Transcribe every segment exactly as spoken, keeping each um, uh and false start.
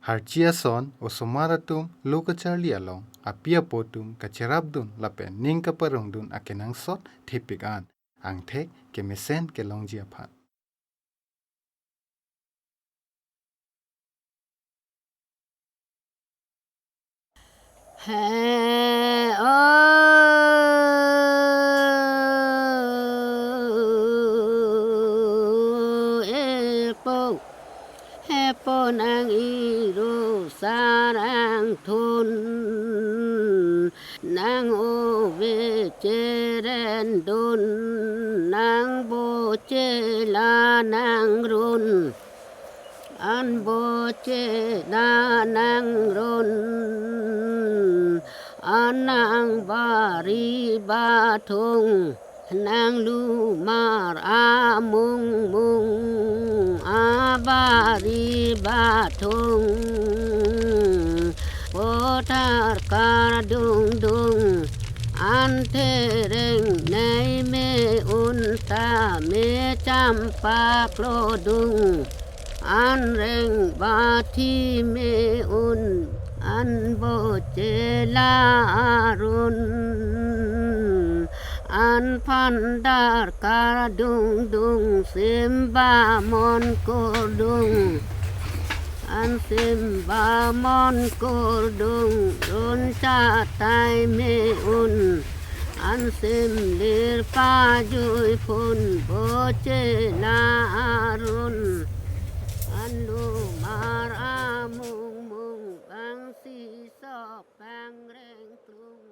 Harchi ason osomar atum lo kacharli along api apo atum kacherapdun lapen ning kaparongdun akenangsot thepik an angthek kemesen kelongji aphan. He o epo, hepo nang iro sarang thun, nang ove cherendun, nang boche la nang run. An boche la nang run, an nang bari bathung, nang lumar amung mung, a bari bathung. Pothar kardung dung, an thereng nei me un ta me champak lo dung. An reng bathi me un, an boche la arun, an phandar kardung dung, simba mon kurdung, an simba mon kurdung, run chatai me un. An sim lir pajui phun, boche la arun. An lumar amung mung, bang sisok bang rengklung.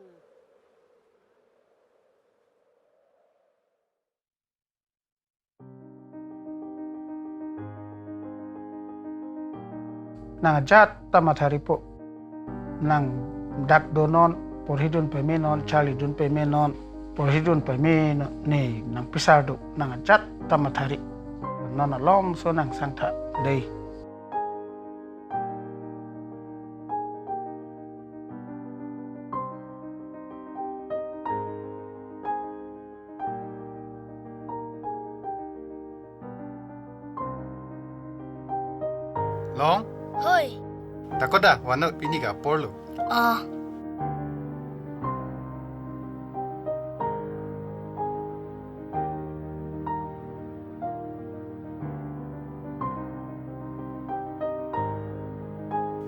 Nang ajat ta matharipo. Nang dak donon, porhidun pame non, charlidun pame non, porhidun pame non, ne nang pisar do, nang ajat ta mathari. Non alongso nang sangtha dei. Long? Hoi. Dakoda, vannoi pini ke apor lo. Ah.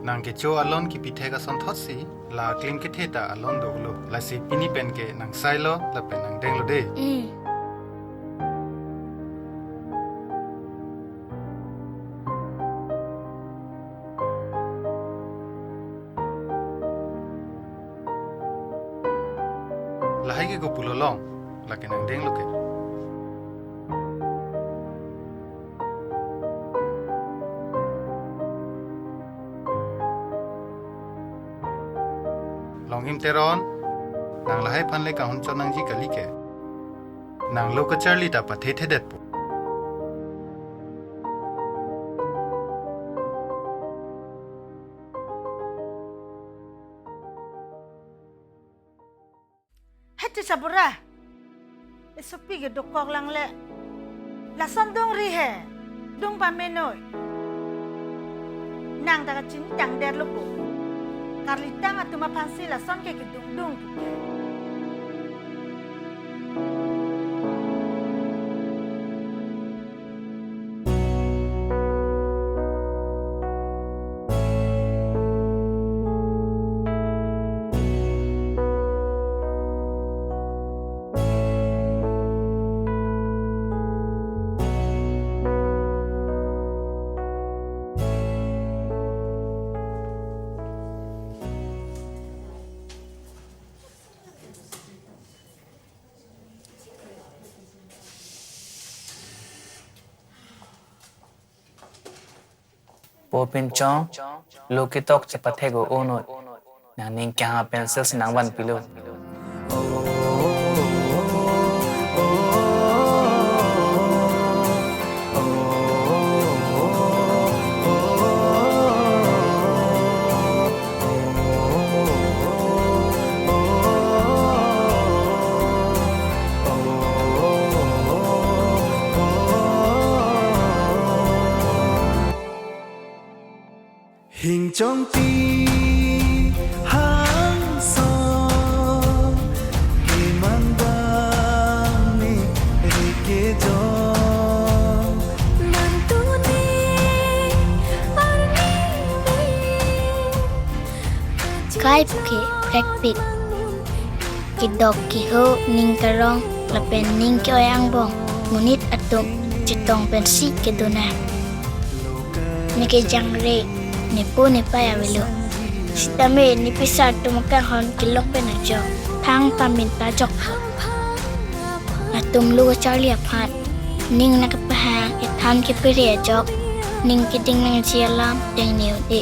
Nang kecho alon kipithek asonthotsi, la klim kethe ta alon dolo. Lasi pini pen ke nang sailo, lapen nang denglo dei. Mm. Lahai ke kopulo long, lake nang denglo ke. Longhim Teron, nang lahai aphan le kahun chot nangji kali ke. Nang lo kacharli ta pathethedetpo. Heti sabura. Esopi ke dokok lang le. Lason dungri he. Dung pamenoi. Nang ta kachini tangdetlo po. Karlitang atum aphansi lason ke kedungdung puke. Po pinchong, lo ketok chepathek-o onoi. Nangning kehang pencil si nangvanpilo. Hing Chongpi hangso kemang dam ne rike jong. Kai puke prekpik. Kedok keho ning karong lapen ning ke-oi angbong monit atum chetong pensi kedun nang. Ne kejangre nepo nepei avelo. Sitame ne pisar atum akanghon kelong pen ajok. Thang ta min ta jok. Latum lo kacharli aphan ning nangkepahang, kethan kepere ajok, ning keding nangji alam deng ne un-e.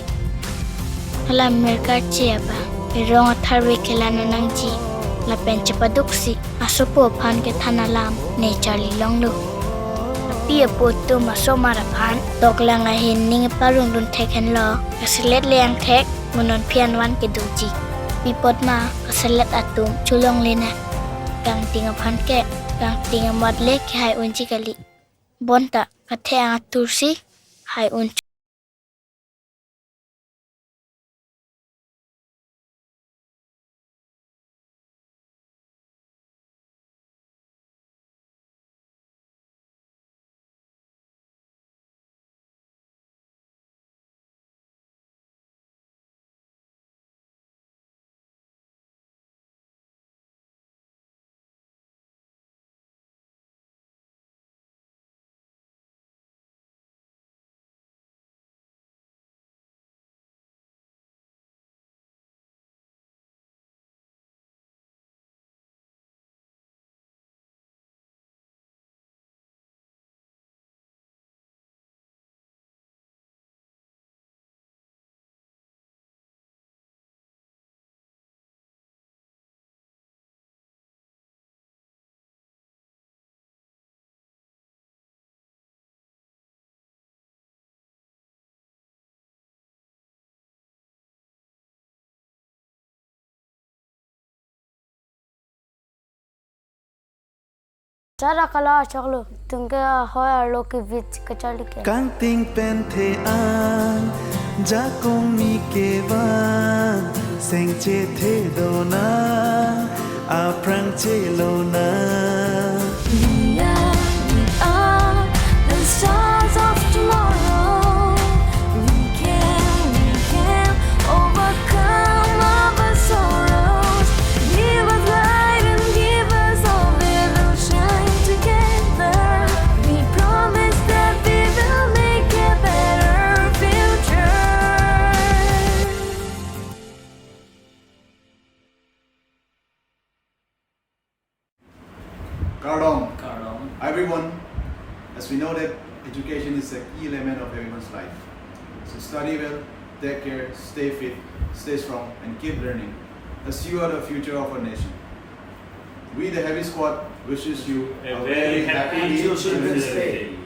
Hala merkar che abang, erong atharve kelang nangji lapen chepaduksi asopo aphan kethan alam ne charli longlo. Api apo atum asomar aphan doklang ahin ning parongdun thek henlo, kaselet le angthek, mo non phian van kedoji. Pi apot ma kaselet atum cholongle nang. Kangting aphan ke, kangting amat le kehai unji kali. Bonta kathe-ang atur si hai un. Chara kala choklo, tungke ahoi arlo kevit kacharli ke. Kangting pen the-ang, jakong mi kevan, seng chethe dona, aphrang chelona. We are, we are the stars of tomorrow. We can, we can overcome our sorrows. Give us light and give us hope. We will shine together. We promise that we will make a better future. Kardom. Kardom. Everyone, as we know that education is a key element of everyone's life. So study well, take care, stay fit, stay strong, and keep learning, as you are the future of our nation. We, the Heavy Squad, wishes you a very happy Children's Day.